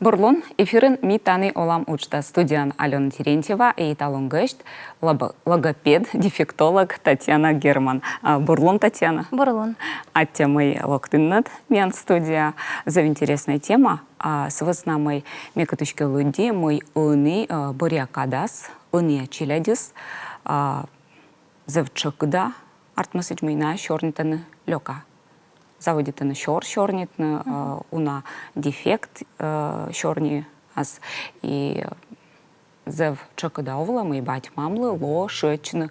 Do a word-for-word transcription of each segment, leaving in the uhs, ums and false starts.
Бур лун, эфирын «Ми тані олам» уджтас. Студияын Алёна Терентьева и талун гӧсьт лоб-, логопед, дефектолог Татьяна Герман. А, бур лун, Татьяна. Бур лун. Аттьӧ, мый локтінныд миян студияӧ. Зэв интересная тема. А, сы вӧсна мый ме кӧть эськӧ лыдди, мый ӧні, а, бӧръя кадас ӧнія челядьыс, а, зэв тшӧкыда, артмӧ сідз, мый найӧ сёрнитӧны лёка. Заводитӧны сёр сёрнитны, э, уна дефект, э, сёрниас. И зэв тшӧкыда овлӧ, мый бать-мамлы лоӧ шыӧдчыны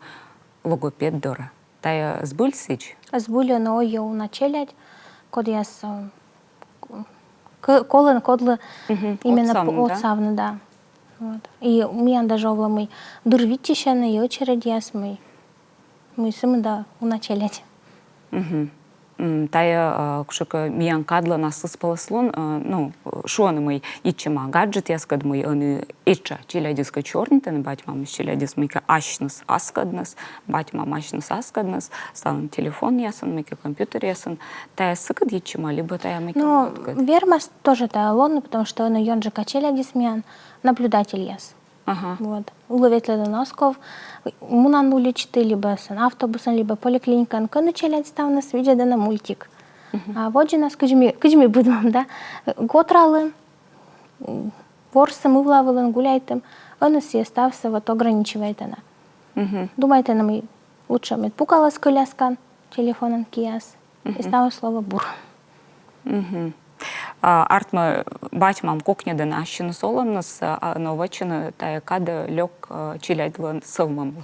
логопед дорӧ. Тайӧ збыль сідз? Збыль, но ӧні уна челядь, кодъяс, э, к-, колӧны кодлы именно отсавны, да? Отсавны, да. Вот. И миян даже овлӧ, мый дыр виччысьӧны, и очередьяс, мый, мый сымында уна челядь. Мгм. М, тайӧ, э, кутшӧмкӧ миян кадлӧн аслыспӧлӧслун, э, ну, шуӧны, мый йитчӧма гаджетъяскӧд, мый ӧні этша челядьыс кӧть сёрнитӧны, бать-мамыс челядьыс мыйкӧ асьныс аскӧдныс, бать-мам асьныс аскӧдныс, ставныс телефонъясын, мыйкӧ компьютеръясын. Тайӧ сыкӧд йитчӧма, либӧ тайӧ мыйкӧ... Ну, мукӧдкӧд? Вермас тоже тайӧ лоны, потому что ӧні ёнджыка челядьыс миян наблюдательяс. Ага. Вот. Ылӧ ветлӧдлыны оз ков, мунан уличті, либӧ сэн автобусын, либӧ поликлиникаын, кӧні челядь ставныс видзӧдӧны мультик. Мгм. А водзынас кыдз ми, кыдз ми быдмам, да? Котралім, м, ворсім ывла вылын, гуляйтім, ӧні сійӧ ставсӧ вот ограничивайтӧны. Мгм. Думайтӧны, мый лучше мед пукалас коляскаын, телефонӧн киас. И ставыс лоӧ бур. Мгм. А, артмӧ, бать-мам кокньӧдӧны ассьыныс олӧмнысӧ, а, но вӧчӧны тайӧ кадӧ лёк, а, челядьлӧн сӧвмӧмлы.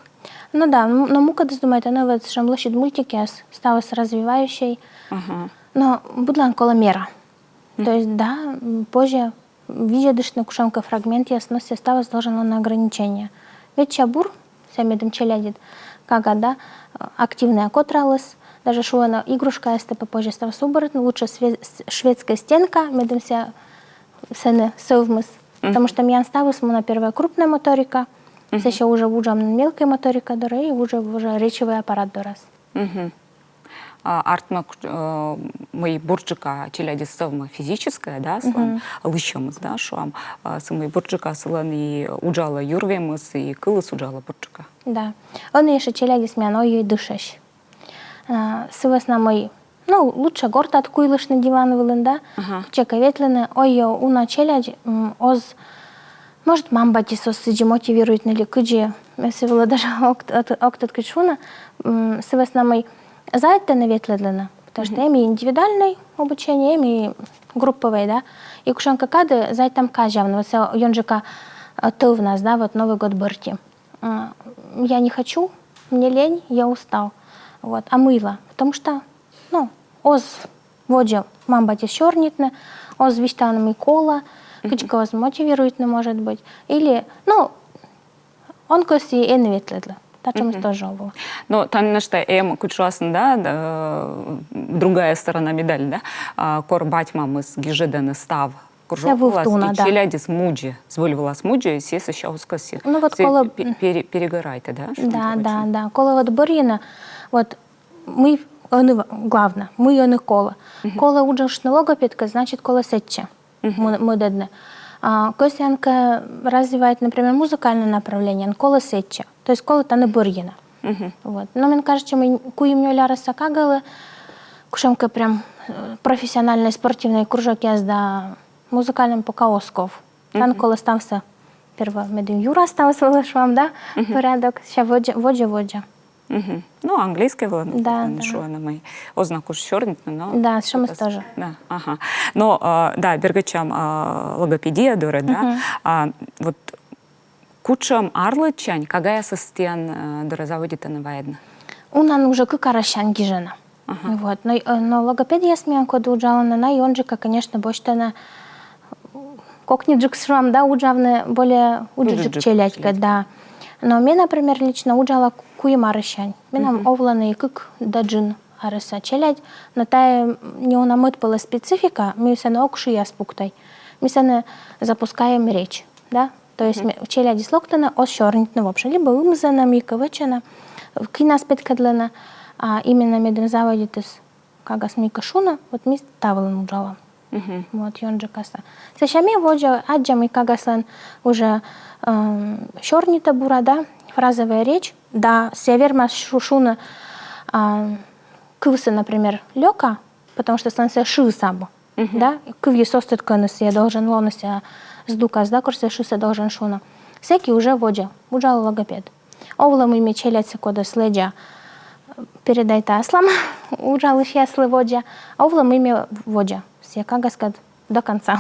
Ну да, м, но мукӧдыс думайтӧ, но вот сэтшӧм лӧсьыд мультикъяс, ставыс развивающий. Ага. Но быдлаын колӧ мера. То есть, да, м, позьӧ видзӧдыштны кутшӧмкӧ фрагментъяс, но сійӧ ставыс должен лоны ограничение. Ведь сійӧ бур, сійӧ медым челядьыд кага да, э, активнӧя котраліс, даже шуӧны, игрушкаястӧ позьӧ ставсӧ убӧрӧдны, лучше све-, с-, шведская стенка, медым сійӧ сэні сӧвмис. Потому что миян ставыс мунӧ первой крупная моторика, сэсся уже уджам мелкой моторика дорӧ и уже, уже речевой аппарат дорас. Мгм. А, артмӧ, э, мый бурджыка челядьыс сӧвмӧ физическӧя, да, аслам лысьӧмыс, да, шуам, а, сы мый бурджыка сылӧн и уджалӧ юрвемыс, и кылыс уджалӧ бурджыка. Да. Ӧні ещӧ челядьыс миян ой-ой дышӧсь. А, сы вӧсна мый, ну, лучше гортад куйлыштны диван вылын, да? Ага. Кытчӧкӧ ветлыны, ой-ой, уна челядь, м, оз, может, мам-батьыс оз сідзи мотивируйтны ли кыдзи, ме сы вылӧ даже ог, ог, ог тӧд, кыдз шуны, м, сы вӧсна мый заводитӧны ветлӧдлыны, потому что эм и индивидуальнӧй обучение, эм и групповӧй, да? И кутшӧмкӧ кадӧ заводитам казявны, вот сійӧ ёнджыка, э, тӧвнас, да, вот Новый год бӧрти. А, я не хочу, мне лень, я устал. Вот. А мыйла? Потому что, ну, оз водзӧ мам-батьыс сёрнитны, оз висьтавны, мый колӧ, кыдзкӧ оз мотивируйтны, может быть. Или, ну, он кӧсйы, эн ветлӧдлы. Татшӧмыс тоже овлӧ. Но тані нӧшта эм, кыдз шуасны, да, да, другая сторона медали, да? А, кор бать-мамыс гижӧдӧны став кружок вылас, и челядьыс мудзӧ, збыль вылас мудзӧ, и сійӧ сэсся оз кӧсйы. Ну вот колӧ пе-, пере-, перегорайтӧ, да? Да, да, да. Колӧ вот бӧрйыны, вот мый ӧні ва-, главнӧй, мый ӧні колӧ. Колӧ уджыштны логопедкӧд, значит, колӧ сэтчӧ мӧ-, мӧдӧдны. А кӧсъян кӧ развивайтны, например, музыкальнӧй направлениеын, колӧ сэтчӧ. То есть колӧ тані бӧрйыны. Вот. Но мен кажется, мый куим-нёль арӧса кагалӧ кутшӧмкӧ прям, э, профессиональнӧй спортивнӧй кружокъяс да музыкальнӧй пока оз ков. Тані колӧ ставсӧ. Первой медым юра ставыс вӧлі, шуам, да? Порядок. Сэсся водзӧ, водзӧ, водзӧ. Ну, английскӧй вылын, да, да, шуӧны, мый оз на куж сёрнитны, но... Да, сэтшӧмыс тоже. Да, ага. Но, а, да, бергӧдчам, а, логопедия дорӧ, да? А, вот кутшӧм арлыдсянь кагаэсыс тіян, э, дорӧ заводитӧны вайӧдны? Унаӧн уже кык арӧссянь гижӧны. Ага. Вот. Но, э, но логопедъяс миян, коді уджалӧны, найӧ ёнджыка, конечно, босьтӧны кокниджык, шуам, да, уджавны более ыджыдджык челядькӧд, да. Но ме, например, лично уджала ку-, куим арӧссянь. Менам овлӧны и кык да джын арӧса челядь, но тайӧ неуна мӧд пӧлӧс специфика, ми сэні ог шыяс пуктай. Ми сэні запускаем речь, да? То есть ме-, челядьыс локтӧны, оз сёрнитны вообще. Либӧ ымзӧны, мыйкӧ вӧчӧны, кинас петкӧдлӧны, а именно медым заводитіс кагас мыйкӧ шуны, вот ми та вылын уджалам. Вот, ёнджыкасӧ. Сэсся ме водзӧ аддза, мый кагаыслӧн уже эм, сёрнитӧ бура, да, фразовая речь, да, сійӧ вермас шу- шуны а, кывсӧ, например, лёка, потому что сылӧн сійӧ шыыс абу. Да, кывйыс оз тӧд, кӧні сійӧ должен лоны, сійӧ здукас, да, кор сійӧ шысӧ должен шуны. Сэки уже водзӧ, уджалӧ логопед. Овлӧ, мый ме челядьсӧ, кодӧс лэдза, передайта аслам уджалысьяслы водзӧ, а овлӧ, мый ме водзӧ сійӧ кагаыскӧд до конца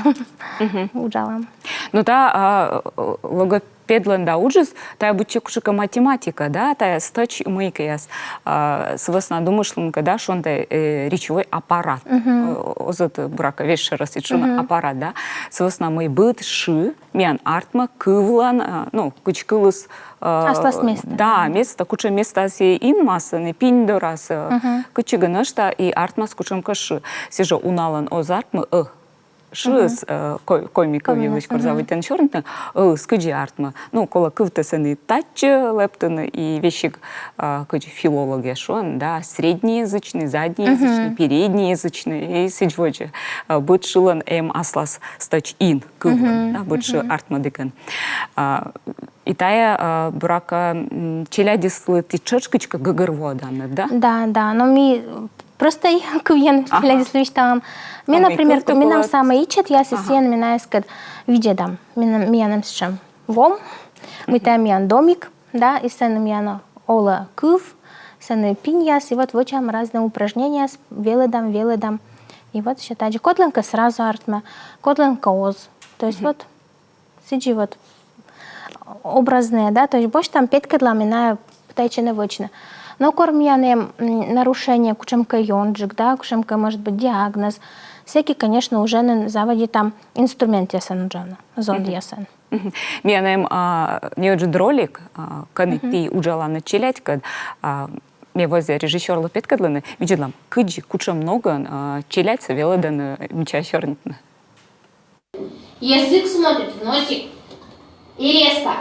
уджалам. Ну, та а, логопедлӧн да уджыс, тайӧ быттьӧ кутшӧмкӧ математика, да, тайӧ стӧч мыйкӧяс. А, сы вӧсна думыштлан кӧ, да, шуӧны тайӧ э, речевой аппарат. Э, Оз ӧд, буракӧ, весьшӧрӧс ид шуны аппарат, да. Сы вӧсна мый быд шы миян артмӧ кывлӧн, а, ну, кыдз кылыс а, Аслас места. Да, места, кутшӧм местаас сійӧ инмас, не пинь дорас, а, кытчӧкӧ нӧшта, и артмас кутшӧмкӧ шы. Сійӧ жӧ уналӧн оз артмы ӧ. Шыыс, э, ко- коми кыв йылысь, кор заводитан сёрнитны, ӧыс кыдзи артмӧ. Ну, колӧ кывтӧ сэні татчӧ лэптыны, и весиг, а, кыдзи филологияын шуӧны, да, среднеязычный, заднеязычный, переднеязычный, и сідз водзӧ. А, быд шылӧн эм аслас стӧч ин кывлӧн, да, быд шы артмӧдігӧн. А, И тайӧ, а, буракӧ, м, челядьыслы ті тшӧтш кыдзкӧ гӧгӧрвоӧданныд, да? Да, да, но ми простӧй кывйӧн челядьыслы висьталам. Ме, например, менам самӧй ичӧтъясыс, и сійӧн ме найӧскӧд видзӧдам. Менам, миян эм сэтшӧм вом, мый тайӧ миян домик, да, и сэні миян олӧ кыв, сэні пиньяс, и вот вӧчам разнӧй упражненияс, велӧдам, велӧдам. И вот всё тадзи. Кодлӧнкӧ сразу артмӧ, кодлӧнкӧ оз. То есть вот сідзи вот образнӧй, да, то есть босьтам, петкӧдлам и найӧ пытайтчӧны вӧчны. Но кор миян эм, м, нарушение, кутшӧмкӧ ёнджык, да, кутшӧмкӧ, может быть, диагноз, сэки, конечно, уже нин заводитам инструментъясӧн уджавны, зондъясӧн. Миян эм, а, неыджыд ролик, а, кӧні ті уджаланныд челядькӧд, а, ме вӧзъя режиссёрлы петкӧдлыны, видзӧдлам, кыдзи, кутшӧм ногӧн, а, челядьсӧ велӧдӧны мича сёрнитны. Язык смотрит в носик и резко.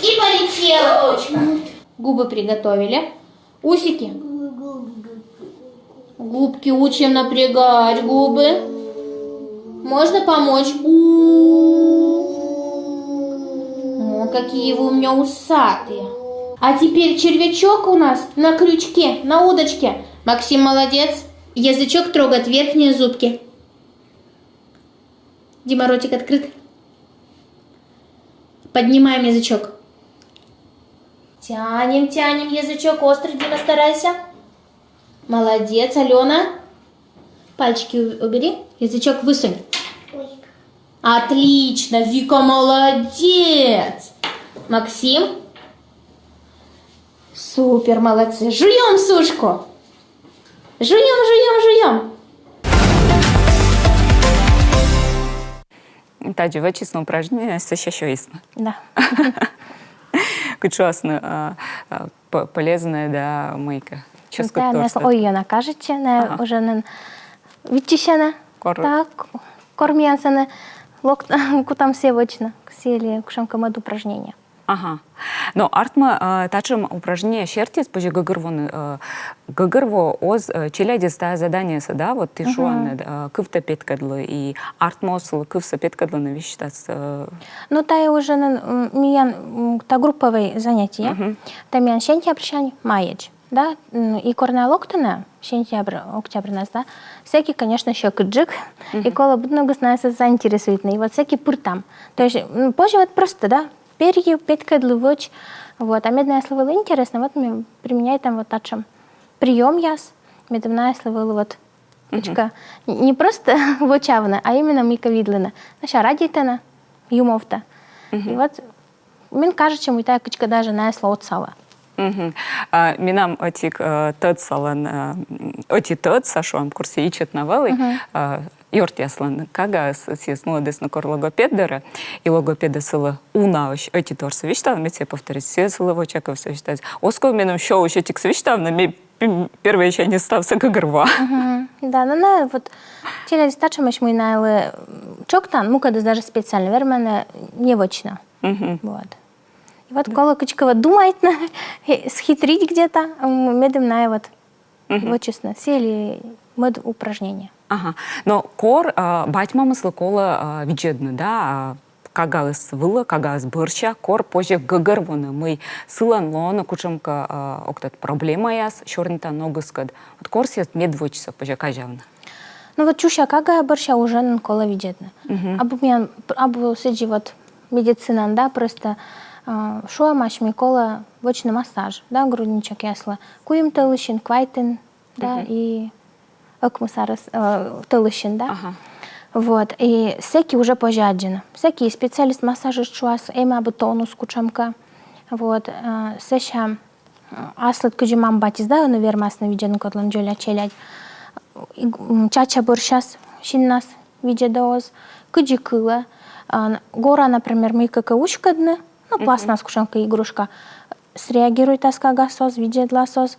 И полетела точка. Губы приготовили. Усики. Губки учим напрягать губы. Можно помочь? У. О, какие вы у меня усатые. А теперь червячок у нас на крючке, на удочке. Максим молодец. Язычок трогает верхние зубки. Дима, ротик открыт. Поднимаем язычок. Тянем, тянем язычок острый. Дима, старайся. Молодец, Алёна. Пальчики у- убери. Язычок высунь. Отлично, Вика, молодец. Максим. Супер, молодцы. Жуем сушку. Жуем, жуем, жуем. Тадзи вӧчисны упражнение, сэсся сёйисны. Да. Кыдз шуасны, а, а, п- полезное, да, мыйкӧ. Чӧскыд торсӧ. Ой, ёна кажитчӧ, найӧ уже нин виччысьӧны. Кор- Так, кор миян сэні лок- кутам сійӧ вӧчны, сійӧ ли кутшӧмкӧ мӧд упражнение. Ага. Но артмӧ, а, татшӧм упражнение серти позьӧ гӧгӧрвоны, а, гӧгӧрвоӧ оз, а, челядьыс тайӧ заданиесӧ, да, вот ті шуанныд, а, кывтӧ петкӧдлы, и артмӧ оз сылы кывсӧ петкӧдлыны, висьтас, а. Ну, тайӧ уже нин, м, миян, м, та групповӧй занятие, тайӧ миян сентябрсянь майӧдз. Да, м, и кор найӧ локтӧны сентябрь, октябрьнас, да, сэки, конечно, сьӧкыдджык, и колӧ быд ногыс найӧс заинтересуйтны, и вот сэки пыртам. То есть, м, позьӧ вот просто, да, перйы, петкӧдлы, вӧч, вот, а мед найӧслы вӧлі интереснӧ, вот ми применяйтам вот татшӧм приёмъяс, мед найӧслы вӧлі вот кыдзкӧ не просто вӧчавны, а именно мыйкӧ видлыны. Найӧ радейтӧны юмовтӧ. И вот мен кажитчӧ, мый тайӧ кыдзкӧ даже найӧслы отсалӧ. Мгм. А, менам ӧтик, э, тӧдсалӧн, э, м, ӧти тӧдса, шуам, курсӧ ичӧт на вӧлі, э, ёртъяслӧн кагаыс, сійӧс нуӧдісны кор логопед дорӧ, и логопедыс сылы унаысь ӧти торсӧ висьталӧ, мед сійӧ повторитчис, сійӧ сылы вочакывсӧ висьталӧ. Оз ков меным сёысь ӧтиксӧ висьтавны, ме, м, первойсяньыс ставсӧ гӧгӧрвоа. Мгм. Да, но найӧ вот челядьыс татшӧмӧсь, мый найлы, м, чоктан, мукӧдыс даже специально вермӧны не вӧчны. Мгм. Вот. И вот колӧ кыдзкӧ вот думайтны, схитрить где-то, м, медым найӧ вот вӧчисны сійӧ ли мӧд упражнение. Ага. Но кор а, бать-мамыслы колӧ а, видзӧдны, да, а, кагаыс вылӧ, кагаыс бӧрся, кор позьӧ гӧгӧрвоны, мый сылӧн лоӧны кутшӧмкӧ а, ӧктат проблемаяс сёрнитан ногыскӧд. Вот кор сійӧс медводзсӧ позьӧ казявны. Ну вот чужа кага бӧрся уже нин колӧ видзӧдны. Абу миян, абу сідзи вот медицинан, да, просто а, шуӧмаӧсь, мый колӧ вӧчны массаж, да, грудничокъяслы. Куим тӧлысьын, квайтын, да, и ӧкмыс арӧс, э, тӧлысьын, да. Ага. Вот, и сэки уже позьӧ аддзыны. Сэки и специалист массажист шуас, эм абу тонус кутшӧмкӧ. Вот, э, сэсся аслыд кыдзи мам-батьыс, да, ӧні вермасны видзӧдны, кодлӧн дзоля челядь. И, м, чача бӧрсяс синнас видзӧдӧ оз, кыдзи кылӧ. А, н- гора, например, мыйкӧ уськӧдны, ну, пластмасс кутшӧмкӧ игрушка. Среагируйтас кагас оз, видзӧдлас оз.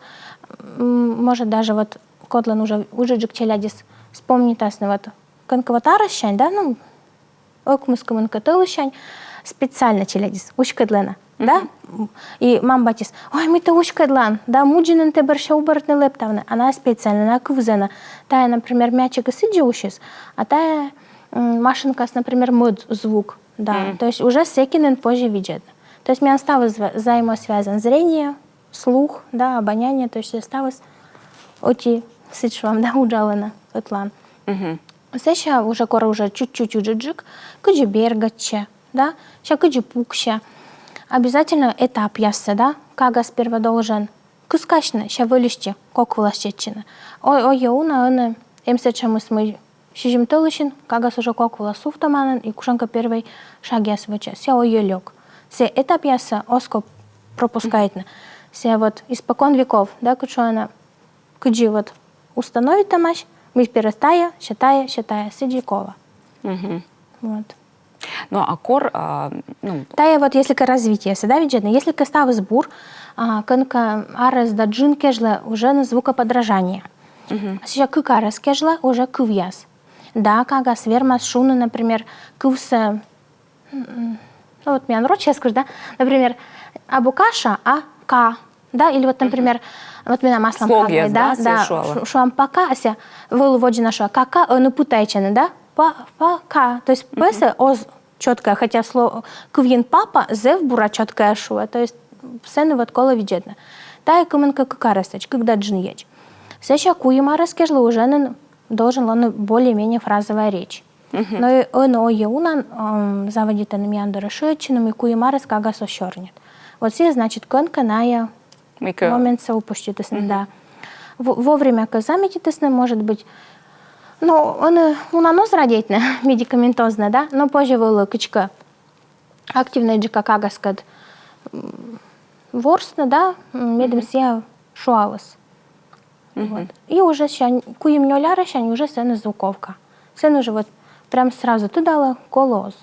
М, может, даже вот кодлӧн уже ыджыдджык челядьыс вспомнитасны вот кӧнкӧ вот арӧссянь, да, ну, ӧкмыс кымынкӧ тӧлысьсянь специально челядьыс уськӧдлӧны, да? И мам-батьыс: «Ой, мый тэ уськӧдлан, да, мудзи нин тэ бӧрся убӧртны, лэптавны». А найӧ специально, найӧ кывзӧны. Тайӧ, например, мячик сідзи усис, а тайӧ м, машинкаас, например, мӧд звук, да. То есть уже сэки нин позьӧ видзӧдны. То есть миян ставыс вза- взаимосвязан: зрение, слух, да, обоняние, то есть ставыс ӧти, сідз шуам, да, уджалӧны ӧтлаын. Сэсся уже, кор уже чуть-чуть ыджыдджык, кыдзи бергӧдчӧ, да, сэсся кыдзи пуксьӧ. Обязательно этапъяссӧ, да, кагас первой должен кыскасьны, сэсся вӧлисти кок вылас сетчыны. Ой, ойӧ уна ӧні эм сэтшӧмыс, мый сизим тӧлысьын кагас уже кок вылас сувтӧма нин и кутшӧмкӧ первой шагъяс вӧчӧ. Сійӧ ойӧ лёк. Сійӧ этапъяссӧ оз ков пропускайтны. Сійӧ вот испокон веков, да, кыдз шуӧны, кыдзи вот установитӧмаӧсь, мый первой тайӧ, сэсся тайӧ, сэсся тайӧ, сідзи колӧ. Вот. Ну, а кор, а, ну, Тайӧ вот если кӧ развитиесӧ, да, видзӧдны, если кӧ ставыс бур, а, кӧнкӧ арӧс да джын кежлӧ уже нин звукоподражание. Сэсся кык арӧс кежлӧ уже кывъяс. Да, кагас вермас шуны, например, кывсӧ, м, ну вот миян рочьяс кыдз, да, например, абу каша, а ка, да, или вот, например, вот менам аслам Слогъяс, кагай, да, да, сійӧ шуалӧ. шу- шуам пока, а сійӧ вӧлі водзын шуӧ кака, ӧні пытайтчӧны, да, па, пока, то есть пӧсӧ оз чёткӧя, хотя слово кывйын папа зэв бура чёткӧя шуӧ, то есть сэні вот колӧ видзӧдны. Тайӧ кымынкӧ кык арӧсӧдз, кык да джын йӧдз. Сэсся куим арӧс кежлӧ уже нин должен лоны более-менее фразовая речь. Но и ӧні ойӧ уна нин, м, заводитӧны миян дорӧ шыӧдчыны, мый куим арӧс кагас оз сёрнит. Вот сійӧ, значит, кӧнкӧ найӧ мыйкӧ моментсӧ упуститісны, да. В- вовремя кӧ заметитісны, может быть, ну, ӧні уна оз радейтны медикаментознӧ, да, но позьӧ вӧлі кыдзкӧ активнӧйджыка кагаскӧд, м, ворсны, да, м, медым сійӧ шуаліс. Вот. И уже сэсся куим-нёль арӧссянь уже сэні звуковка. Сэні уже вот прям сразу тыдалӧ, колӧ оз.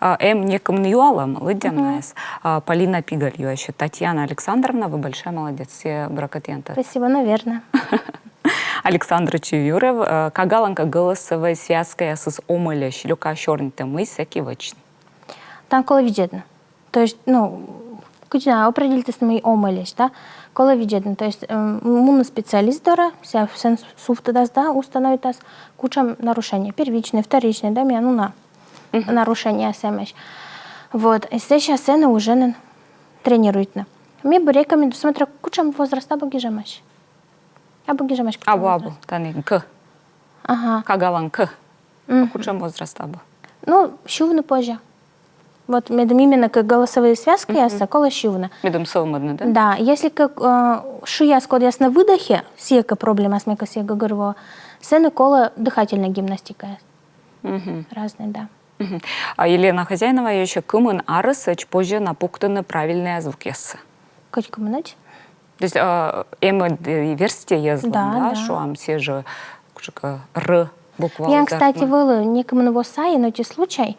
А, эм некымын юалӧм, лыддям найӧс. А, Полина Пигаль юасьӧ: «Татьяна Александровна, вы большая молодец». Сійӧ буракӧ тіянтӧ. Спасибо, наверное. Александр Чуюров: а, «Кагалӧн кӧ голосовӧй связкаясыс омӧльӧсь, лёка сёрнитӧ, мый сэки вӧчны?» Тан колӧ видзӧдны. То есть, ну, кыдзи на определитісны, мый омӧльӧсь, да, колӧ видзӧдны. То есть, м, мунны специалист дорӧ, сійӧ сэн сувтӧдас, да, установитас, кутшӧм нарушение: первичное, вторичное, да, миян уна нарушение сэтшӧмӧсь. Вот, и сэсся сэні уже нин тренируйтны. Ме бы рекомендую, смотря кутшӧм возраст, абу гижӧмаӧсь. Абу гижӧмаӧсь, кутшӧм Абу, абу, возраст. Тані к. Ага. Кагалӧн к. Кутшӧм возраст абу? Ну, сьывны позьӧ. Вот медым именно кӧ голосовые связкаяссӧ колӧ сьывны. Медым сӧвмӧдны, да? Да, если кӧ э, шыяс, кодъяс на выдохе, сійӧ кӧ проблемаыс, ме кӧ сійӧ гӧгӧрвоа, сэні колӧ дыхательная гимнастика. Разные, да. А Елена Хозяинова юасьӧ: кымын арӧсӧдз позьӧ на пуктыны правильнӧя звукъяссӧ? Кыдз кымынӧдз? То есть а, эм ӧд и верстьӧяс, Да, да, да. шуам, сійӧ жӧ кутшӧмкӧ р буква. Я, кстати, вӧлі некымын во сайын ӧти случай.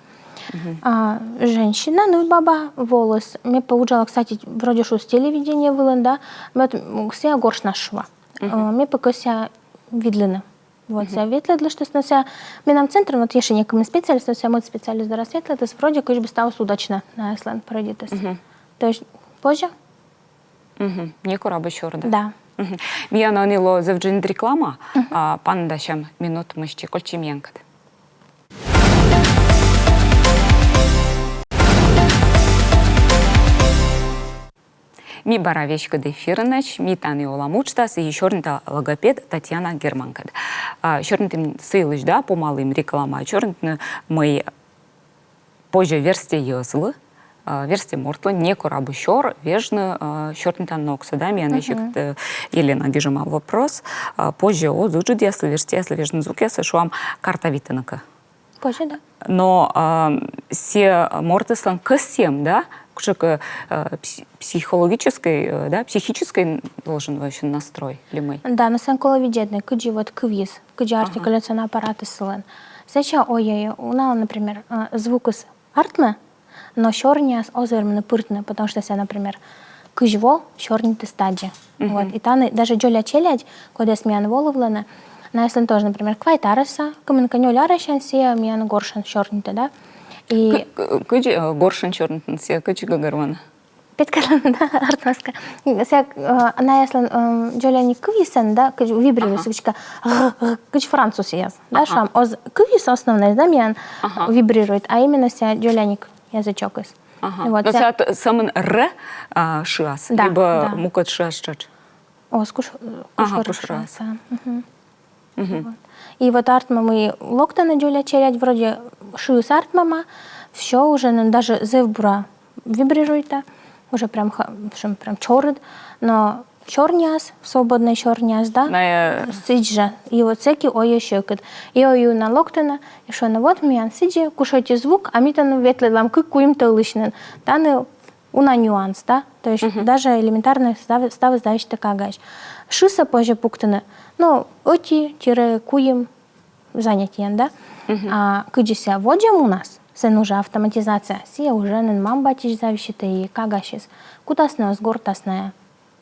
А, женщина, ну, баба, воліс. Ме пӧ уджала, кстати, вроде шуӧ телевидение вылын, да. Ме вот, м, сійӧ горшнас шуӧ. А, ме пӧ кӧсъя видлыны. Вот, сійӧ ветлӧдлыштіс, но сійӧ менам центрын, вот ещӧ некымын специалист, но сійӧ мӧд специалист дорас ветлӧдіс, вроде кыдз бы ставыс удачнӧ наяслӧн прӧйдитіс. То есть, позьӧ? Некор абу сёрдӧ. Да. Мгм. Миян ӧні лоӧ зэв дженьыд реклама, а, паныдасям минут мысти. Кольччӧй миянкӧд. Ми бара веськыд эфирынӧсь, ми тані олам уджтас, и сёрнита логопед Татьяна Германкӧд. А, сёрнитім сы йылысь да, помалім реклама сёрнитны, мый позьӧ верстьӧ йӧзлы, а, верстьӧ мортлы некор абу сёр вежны, а, сёрнитан ногсӧ, да, миян эсикт, э, Елена гижӧма вопрос, а, позьӧ оз ыджыдъяслы, верстьӧяслы вежны звукъяссӧ, шуам, картавитны кӧ. Позьӧ, да. Но, а, сійӧ мортыслӧн кӧсйӧм, да, кутшӧмкӧ, э, пси-, психологическӧй, э, да, психическӧй должен вообще настрой ли мый? Да, но сэн колӧ видзӧдны, кыдзи вот кывйыс, кыдзи артикуляционнӧй аппаратыс сылӧн. Сэсся ӧні уналӧн, например, э, звукыс артмӧ, но сёрниыс оз вермыны пыртны, потому что сійӧ, например, кызь во сёрнитіс тадзи. Вот. И тані даже дзоля челядь, кодъяс миян волывлӧны, наяслӧн тоже, например, квайт арӧса, кымынкӧ нёль арӧсянь сійӧ миян горшӧн сёрнитӧ, да. И к-, к-, кыдзи, э, горшӧн сёрнитӧ, сійӧ кыдзи гӧгӧрвоана? Петкӧдлан, да, артмас кӧ. Сійӧ, э, наяслӧн, э, дзоляник кывйысын, да, кыдзи вибрируйтӧ, кыдзи, кыдзи французъяс, да, шуам, оз кывйыс основнӧй, да, миян вибрируйтӧ, а именно сійӧ дзоляник язычокыс. Ага. Вот. Но сійӧ сӧмын р, а, шыас, да, либӧ мукӧд шыас тшӧтш? Оз, куш-, куш-, ага, куш-, куш-, шыас. Мгм. Вот. И вот артмӧ, мый локтӧны дзоля челядь, вроде шыыс артмӧма, всё уже, ну, даже зэв бура вибрируйтӧ, уже прям ха-, прям, прям чорыд, но сёрниыс, свободнӧй сёрниыс, да? Сідз жӧ. И вот сэки ӧні сьӧкыд. И ӧні уна локтӧны, и шуӧны, вот миян сідзи, кутшӧмкӧ звук, а ми тані ветлӧдлам кык-куим тӧлысь нин. Тані уна нюанс, да? То есть даже элементарнӧй став-, ставыс зависитӧ кагаысь. Шысӧ позьӧ пуктыны, ну, ӧти-куим занятиеӧн, да? А кыдзи сійӧ водзӧ мунас, сэн уже автоматизация, сійӧ уже нин мам-батьысь зависитӧ и кагаысь. Кутасны оз гортасны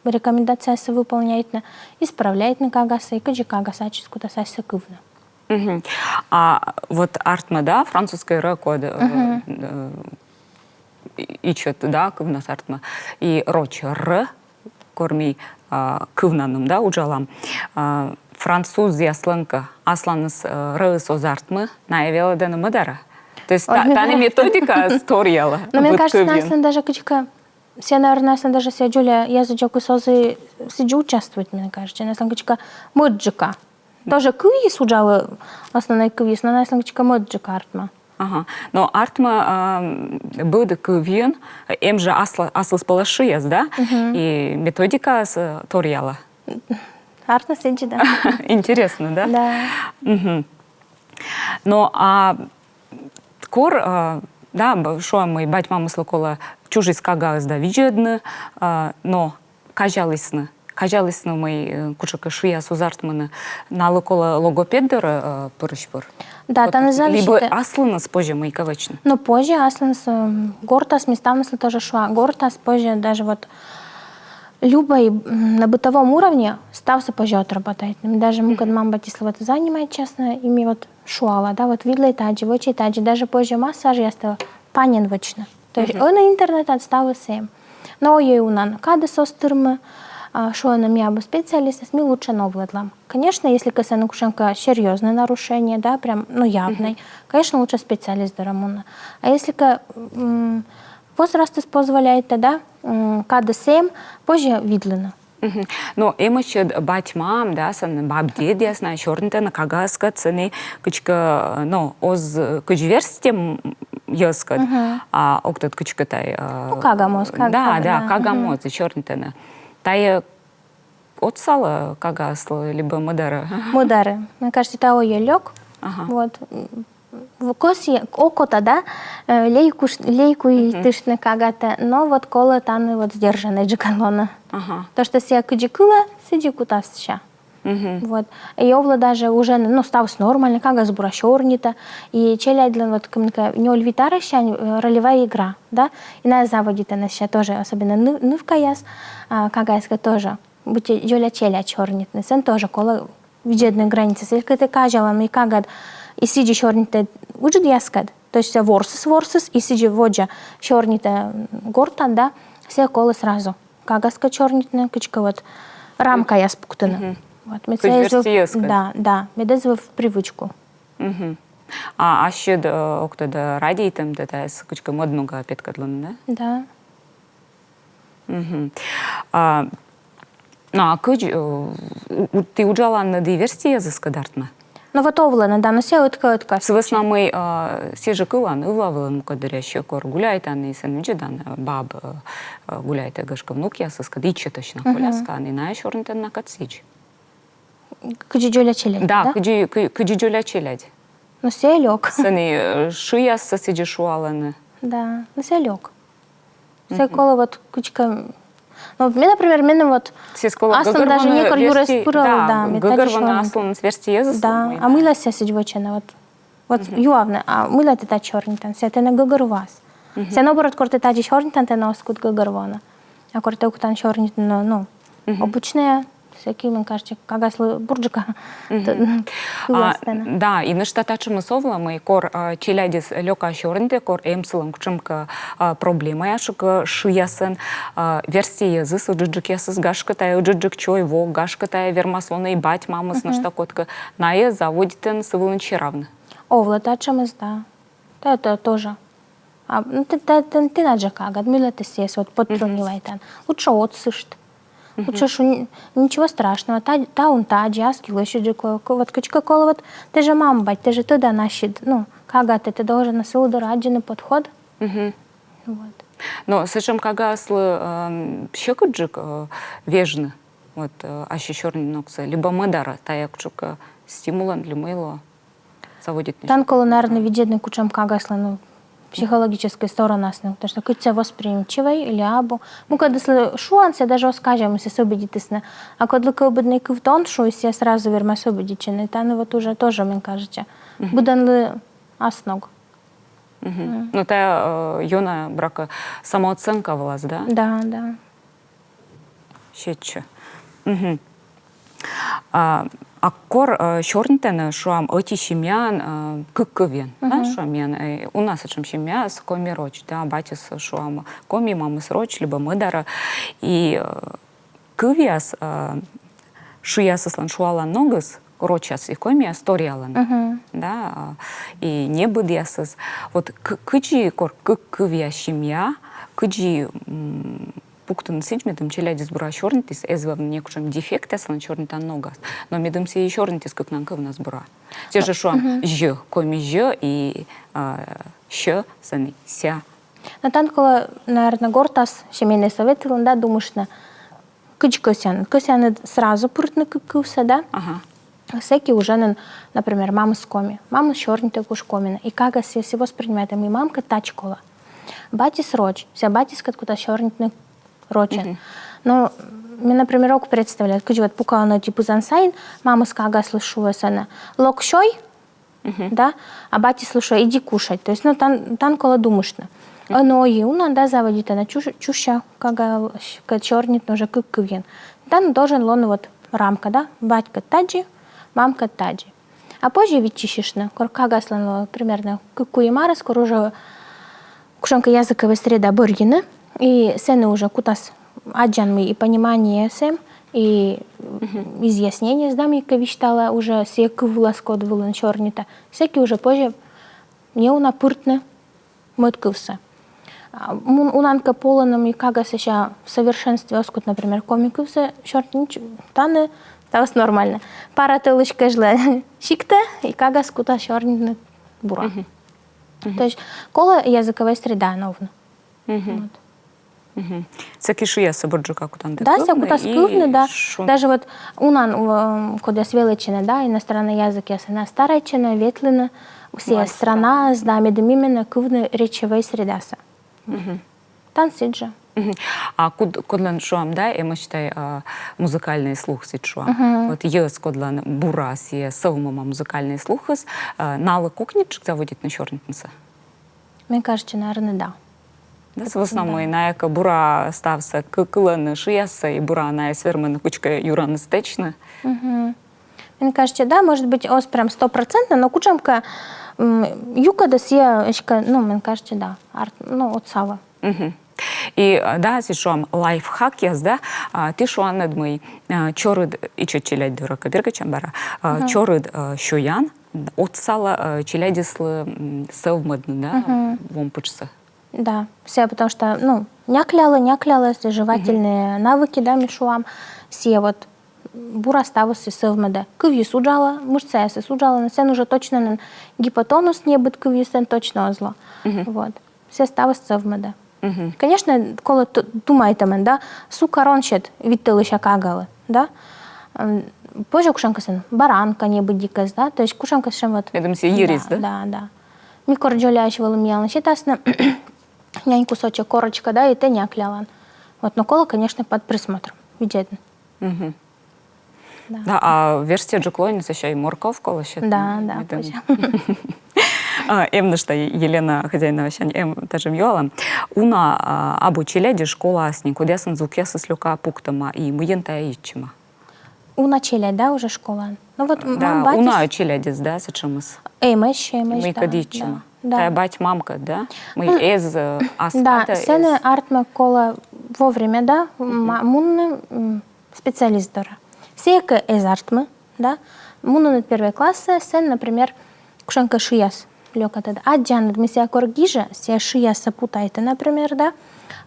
рекомендациясӧ выполняйтны, исправляйтны кагаыссӧ, и кыдзи кагасыс ачыс кутас асьсӧ кывны. Мгм. А вот артмӧ, да, французскӧй р-кӧд, э, э, ичӧт, да, кывнас артмӧ. И роч р, кор ми, а, кывнанным, да, уджалам. А, французъяслӧн кӧ асланыс, э, р-ыс оз артмы, найӧ велӧдӧны мӧдарӧ. То есть та-, тані методикаыс торъялӧ. Но мне кажется, наяслӧн даже кыдзкӧ, сійӧ, наверно, наяслӧн даже сійӧ дзоля язычокыс оз сідзи участвует, мне кажется, наяслӧн кыдзкӧ мӧдджыка. Тоже кывйыс уджалӧ, основнӧй кывйыс, но наяслӧн кыдзкӧ мӧдджыка артмӧ. Ага. Но артмӧ, а, быд кывйын эм жӧ асл-, аслыспӧлӧс шыяс, да? Мгм. И методикаыс, э, торъялӧ. Артмӧ сідзи, да. Интереснӧ, да? Да. Мгм. Но, а, кор, а, да, б-, шуам, мый бать-мамыслы колӧ чужис кагаыс да видзӧдны, а, но казялісны, казялісны, мый, э, кутшӧмкӧ шыяс оз артмыны, налы колӧ логопед дорӧ, э, пырысь пыр? Да, вот, тані зависит. Либӧ аслыныс позьӧ мыйкӧ вӧчны? Ну, позьӧ аслыныс, э, гортас, ме ставныслы тоже шуа, гортас позьӧ даже вот любой, м, на бытовом уровне ставсӧ позьӧ отработать. Ме даже мукӧд мам-батьыслы вот занимайтчасны, и ме вот шуала, да, вот видлӧй тадзи, вӧчӧй тадзи, даже позьӧ массажъястӧ паньӧн вӧчны. То есть ӧні интернетад ставыс эм. Но ӧні унаӧн кадыс оз тырмы, а, шуӧны, ми абу специалистъяс, ми лучше новлӧдлам. Конечно, если кӧ сэн кутшӧмкӧ серьёзнӧй нарушение, да, прям, ну, явнӧй, конечно, лучше специалист дорӧ мунны. А если кӧ, м, возрастыс позволяйтӧ, да, м, кадыс эм, позьӧ видлыны. Мгм. Но эмӧсь ӧд бать-мам, да, сэн баб-дедъяс, найӧ сёрнитӧны кагаыскӧд сэні кыдзкӧ, но, оз кыдз верстьӧ йӧзкӧд, а ог тӧд, кыдзкӧ тай, а, ну, кага моз, кага, да, да, кага моз сёрнитӧны. Тайӧ отсалӧ кагаыслы либӧ мӧдарӧ? Мӧдарӧ. Мне кажется, тайӧ ӧні лёк. Ага. Вот. В-, кӧсйӧ, окота, да, э, лейкуш-, лейкуйтыштны кагатӧ, но вот колӧ тані вот сдержаннӧйджыка лоны. Ага. То, что сійӧ кыдзи кылӧ, сідзи кутас сэсся. Мгм. Вот. И овлӧ даже уже, ну, ставыс нормальнӧ, кагаыс бура сёрнитӧ. И челядьлӧн вот кымынкӧ нёль-вит арӧссянь, э, ролевая игра, да? И найӧ заводитӧны сэсся тоже, особенно ны-, нывкаяс, а, кагаыскӧд тоже. Быттьӧ дзоля челядь сёрнитны, сэн тоже колӧ видзӧдны границасӧ. Если кӧ тэ казялан, мый кагад и сідзи сёрнитӧ ыджыдъяскӧд, то есть ворсыс, ворсыс, и сідзи водзӧ сёрнитӧ гортад, да, сійӧ колӧ сразу кагаыскӧд сёрнитны, кыдзкӧ вот Рамкаяс пуктыны. Вот, мед Кыдз сійӧ эз вӧв, верстьӧяскӧд. Да, да, мед эз вӧв в привычку. А ассьыд, э, ог тӧд, э, радейтӧм да тайӧс кыдзкӧ мӧд ногӧн петкӧдлыны, да? Да. Мгм. А, ну, а кыдз, э, у- у- ті уджаланныд и верстьӧяскӧд артмӧ? Ну вот овлӧны, да, но сійӧ ӧтка-ӧтка. Сы вӧсна мый, э, сійӧ жӧ кылан, ывла вылын мукӧддырйи, кор гуляйтан и сэн видзӧдан, э, баб, э, э, гуляйтӧ, гашкӧ, внукъясыскӧд, ичӧтӧсь на коляскаын, и найӧ сёрнитӧны накӧд сідз. Кыдзи дзоля челядь, Да, да? кыдзи, кы- кыдзи дзоля челядь. Ну, сійӧ лёк. Сэні, э, шыяссӧ сідзи шуалӧны. Да, ну, сійӧ лёк. Сійӧ колӧ вот кыдзкӧ... Ну, ме, например, меным вот... Сійӧс колӧ Аслым даже гӧгӧрвоны некор юрӧс верстьӧ- пыралӧ, да, да, мед тадзи гӧгӧрвоны шуӧны. Аслыныс верстьӧясӧс. Да, а мыйла сійӧ сідз вӧчӧны, вот. Вот юавны, а мыйла тэ тадз сёрнитан, сійӧ тэнӧ гӧгӧрвоас. Сійӧ наоборот, кор тэ тадзи сёрнитан, тэнӧ оз кут гӧгӧрвоны. А кор тэ кутан сёрнитны, ну, обычнӧя, сэки, мен кажется, кагаслы бурджыка. Т- А, кылас тэнӧ. Да, и нӧшта татшӧмыс овлӧ, мый кор, а, челядьыс лёка сёрнитӧ, кор эм сылӧн кутшӧмкӧ, а, проблемаяс, шуам, шыясӧн, а, верстьӧясыс, ыджыдджыкъясыс, гашкӧ, тайӧ ыджыдджык чой-вок, гашкӧ, тайӧ вермас лоны и бать-мамыс, нӧшта кодкӧ, найӧ заводитӧны сы вылын серавны. Овлӧ татшӧмыс, да. Тайӧ тоже. А, ну, тэ, тэ, тэ, тэнад жӧ кагад, мыйла тэ сійӧс вот подтрунивайтан. Лучше отсышт. Лучше шуны, ничего страшного, та, таун тадзи, аски лӧсьыдджык лоӧ, к- вот кыдзкӧ колӧ, вот тэ жӧ мам-бать, тэ жӧ тӧдан ассьыд, ну, кагад тэ, тэ должен на сылы дорӧ аддзыны подход. Вот. Но сэтшӧм кагаыслы, эм, сьӧкыдджык, э, вежны, вот, э, ассьыс сёрнитны ногсӧ, либӧ мӧдарӧ, тайӧ кутшӧмкӧ стимулӧн ли мый лоӧ заводитны. Тан колӧ, наверное, видзӧдны, кутшӧм кагаслӧн, ну, психологическӧй сторонас, ну, потому что кыдз сійӧ восприимчивӧй или абу. Мукӧдыслы шуан, сійӧ даже оз казя, мый сійӧс обидитісны. А кодлыкӧ обиднӧй кыв тон шуан, сійӧ сразу вермас обидитчыны. Тан вот уже тоже, мен кажется, быдӧнлы ас ног. Ну, тайӧ, э, ёна, буракӧ, самооценка вылас, да? Да, да. Сетчӧ. А, а кор, э, сёрнитӧны, шуам, ӧти семьяын, э, кык кывйӧн, да, шуам, миян, э, у нас сэтшӧм семьяыс коми-роч, да, батьыс, шуам, коми, мамыс роч, либӧ мӧдарӧ. И, э, кывъяс, э, шыясыслӧн шуалан ногыс, рочьяс и комияс торъялӧны, да, а, и небыдъясыс. Вот к- кыдзи кор кык кывъя семья, кыдзи, м, пуктыны сідз, медым челядьыс бура сёрнитіс, эз вӧвны некутшӧм дефектъяслӧн сёрнитан ногас, но медым сійӧ сёрнитіс кыкнан кывнас бура. Сійӧ жӧ, шуам, зь, коми зь и, а, сь, сэні ся. Но тан колӧ, наверное, гортас, семейнӧй совет вылын, да, думыштны, кыдз кӧсъянныд. Кӧсъянныд сразу пыртны кык кывсӧ, да? Ага. Сэки уже нин, например, мамыс коми. Мамыс сёрнитӧ куш комиӧн. И кагаыс сійӧс воспринимайтӧ, мый мамкӧд тадз колӧ. Батьыс роч, сійӧ батьыскӧд кутас сёрнитны рочӧн. Но ме, например, ог представляй, кыдз вот пукалӧны ӧти пызан сайын, мамыс кагаыслы шуӧ сэні: «Лок сёй», да, а батьыслы шуӧ: «Иди кушать». То есть, ну, тан, тан колӧ думыштны. Ӧні и уна, да, заводитӧны чу- чужа кагаыскӧд сёрнитны уже кык кывйӧн. Тан должен лоны вот рамка, да, батькӧд тадзи, мамкӧд тадзи. А позьӧ виччысьыштны, кор кагаыслӧн лоӧ примерно кык-куим арӧс, кор уже кутшӧмкӧ языкӧвӧй среда бӧрйыны, и сэні уже кутас аддзан, мый и пониманиеыс эм, и изъяснениеыс, да, мыйкӧ висьталӧ уже сійӧ кыв вылас, код вылын сёрнитӧ. Сэки уже позьӧ неуна пыртны мӧд кывсӧ. А, мун- унанкӧ полӧны, мый кагаыс сэсся в совершенстве оз кут, например, коми кывсӧ сёрнитны, тані ставыс нормально. Пара тӧлысь кежлӧ сиктӧ, и кагаыс кутас сёрнитны бура. То есть колӧ языкӧвӧй средаӧн овны. Вот. Сэки шыяссӧ бурджыка кутан тэ. Да, сійӧ кутас кывны, да. Шуны. Даже вот унан, м, кодъяс велӧдчӧны, да, иностраннӧй языкъясӧн, найӧ старайтчӧны ветлыны сійӧ странаӧ, да, медым именно кывны речьӧвӧй средасӧ. Тан сідз жӧ. А код- кодлӧн, шуам, да, эмӧсь тай, а, музыкальнӧй слух, сідз шуам. Вот йӧз, кодлӧн бура сійӧ сӧвмӧма музыкальнӧй слухыс, а, налы кокньыдджык заводитны сёрнитнысӧ? Мен кажется, наверное, да. Да, сы вӧсна мый найӧ кӧ бура ставсӧ кы- кылӧны шыяссӧ, и бура найӧс вермӧны кыдзкӧ юрӧн сэтчыны. Мен кажется, да, может быть, оз прям стопроцентно, но кутшӧмкӧ, м, юкӧдыс сійӧ эськӧ, ну, мен кажется, да, арт, ну, отсалӧ. И, а, да, сідз шуам, лайфхакъяс, да, а, ті шуанныд, мый, а, чорыд, ичӧт челядь дорӧ кӧ бергӧдчам бара, а, чорыд, а, сёян отсалӧ, а, челядьыслы, м, сӧвмӧдны, да, вом пытшсӧ. Да, сійӧ, потому что, ну, няклялӧ, няклялӧ, сійӧ жевательные навыки, да, ми шуам, сійӧ вот бура ставыс сійӧ сӧвмӧдӧ. Кывйыс уджалӧ, мышцаясыс уджалӧ, но сэн уже точно нин гипотонус небыд кывйыслӧн точно оз ло. Вот. Сійӧ ставыс сӧвмӧдӧ. Конечно, колӧ т-, думайтӧмӧн, да, сукар он сет вит тӧлысся кагалы, да. М, позьӧ кутшӧмкӧ сэн баранка небыдикӧс, да, то есть кутшӧмкӧ сэтшӧм вот. Медым сійӧ йирис, да? Да, да. Ми кор дзоляӧсь вӧлі, миянлы сетасны нянь кусочек, корочка, да, и тэ няклялан. Вот, но колӧ, конечно, под присмотром, видзӧдны. Да. Да, а верстьӧджык лоӧ нин, сэсся и морковка лӧсьӧд. Да, да, медым. Позьӧ. А, эм нӧшта, Елена Хозяиновасянь эм татшӧм юалӧм. Уна, а, абу челядьыс школаас нин, кодъясӧн звукъясыс лёка пуктӧма и мыйӧн тайӧ йитчӧма? Уна челядь, да, уже школаын? Ну вот, м, да, мам-батьыс. Уна челядьыс, да, сэтшӧмыс. Эмӧсь, эмӧсь, да. Мыйкӧд йитчӧма. Да. Тайӧ бать-мамкӧд, да? Мый эз, э, ас кадӧ, да, сэні артмӧ колӧ вовремя, да, ма-, мунны, м, специалист дорӧ. Сійӧ кӧ эз артмы, да, мунінныд первой классӧ, сэн, например, кутшӧмкӧ шыяс лёкӧтӧ. Аддзанныд, мый сійӧ кор гижӧ, сійӧ шыяссӧ путайтӧ, например, да,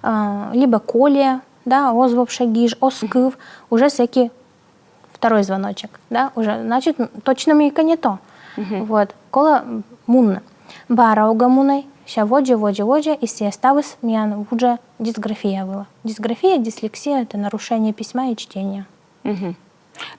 а, либӧ кольӧ, да, оз вообще гиж, оз кыв, уже сэки второй звоночек, да, уже, значит, м, точно мыйкӧ не то. Вот, колӧ мунны. Бара огӧ мунӧй, сэсся водзӧ, водзӧ, водзӧ, и сійӧ ставыс миян вуджӧ дисграфия вылӧ. Дисграфия, дислексия — это нарушение письма и чтения.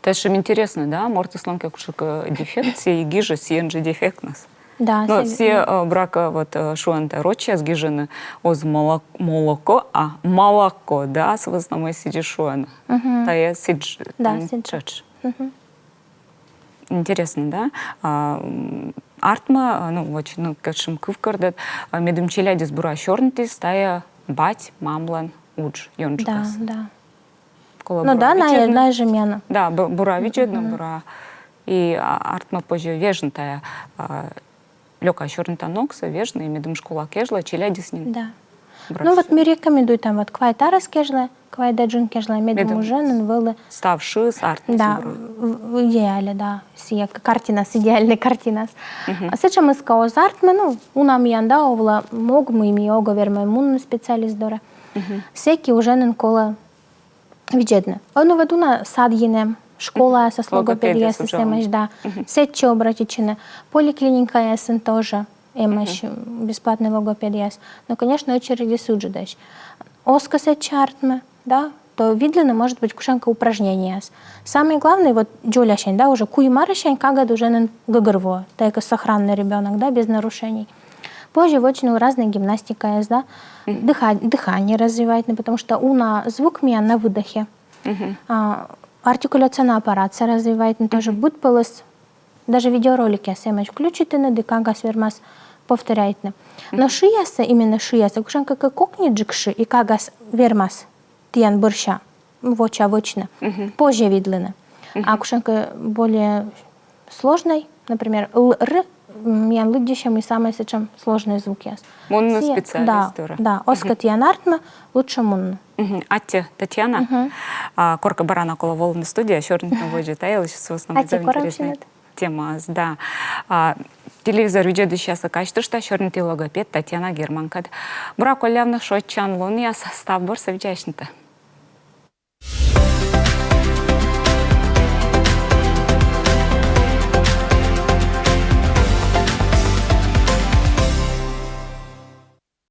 Татшӧм интереснӧ, да, мортыслӧн кӧ кутшӧмкӧ дефект, сійӧ и гижӧ сійӧн жӧ дефектнас. Да. Но сійӧ, э, буракӧ, вот, э, шуӧны, рочьяс гижӧны оз моло-, молоко, а молоко, да, сы вӧсна мый сідзи шуӧны. Тайӧ сідз, да, м, сідз тшӧтш. Интереснӧ, да? А, м, артмӧ, а, ну, вӧчны кутшӧм кывкӧртӧд, а, медым челядьыс бура сёрнитіс, тайӧ бать-мамлӧн удж, ёнджыкас. Да, да. Колӧ, ну бура, да, на-, видзӧдны. Найӧ жӧ миянӧ. Да, бу-, бура видзӧдны, бура. И, а, артмӧ позьӧ вежны тайӧ, а, лёка сёрнитан ногсӧ вежны, и медым школа кежлӧ челядьыс нин. Да. Бура. Ну вот ми рекомендуйтам вот квайт арӧс кежлӧ, квайт да джын кежлӧ, медым уже нин вӧлі став шыыс артмис. Да, бура. В, в идеале, да. Сійӧ к-, картинас, идеальнӧй картинас. А сэтшӧмыс кӧ оз артмы, ну, уна миян, да, овлӧ мог, мый ми огӧ вермӧй мунны специалист дорӧ. Сэки уже нин колӧ видзӧдны. Ӧні вот уна садйын эм, школаясас логопедъяс эмӧсь, да. Сэтчӧ обратитчыны. Поликлиникаясын тоже эмӧсь, м, бесплатнӧй логопедъяс. Но, конечно, очередьыс ыджыдӧсь. Оз кӧ сэтчӧ артмы, да, то видлыны, может быть, кутшӧмкӧ упражнениеяс. Самое главное, вот дзолясянь, да, уже куим арӧсянь кагад уже нин гӧгӧрвоӧ, тайӧ кӧ сохранный ребёнок, да, без нарушений. Позже вӧчны разные гимнастикаяс, да, дыха-, дыхание развивайтны, потому что уна звук миян на выдохе. А, артикуляционный аппаратсӧ развивайтны тоже, быдпӧлӧс даже видеороликъяс эмӧсь включитны, да кагас вермас повторяйтны. Но шыяссӧ, именно шыяссӧ, кутшӧмкӧ кӧ кокниджык шы, и кагас вермас тіян бӧрся воча вӧчны, позже видлыны. А кутшӧмкӧ более сложнӧй, например, л, р, м, миян лыддьысьӧ, мый самӧй сэтшӧм сложнӧй звукъяс. Мунны специалист дорӧ. Да, оз кӧ тіян артмы, лучше мунны. Аттьӧ, Татьяна. А, коркӧ бара на колӧ волыны студияӧ, сёрнитны водзӧ та йылысь, сы вӧсна мый зэв интереснӧй темаыс, да. А, телевизор видзӧдысьяслы казьтышта, сёрниті логопед Татьяна Германкӧд. Бура коллявны, шойччан лунъяс, став бурсӧ, видзасьлытӧдз.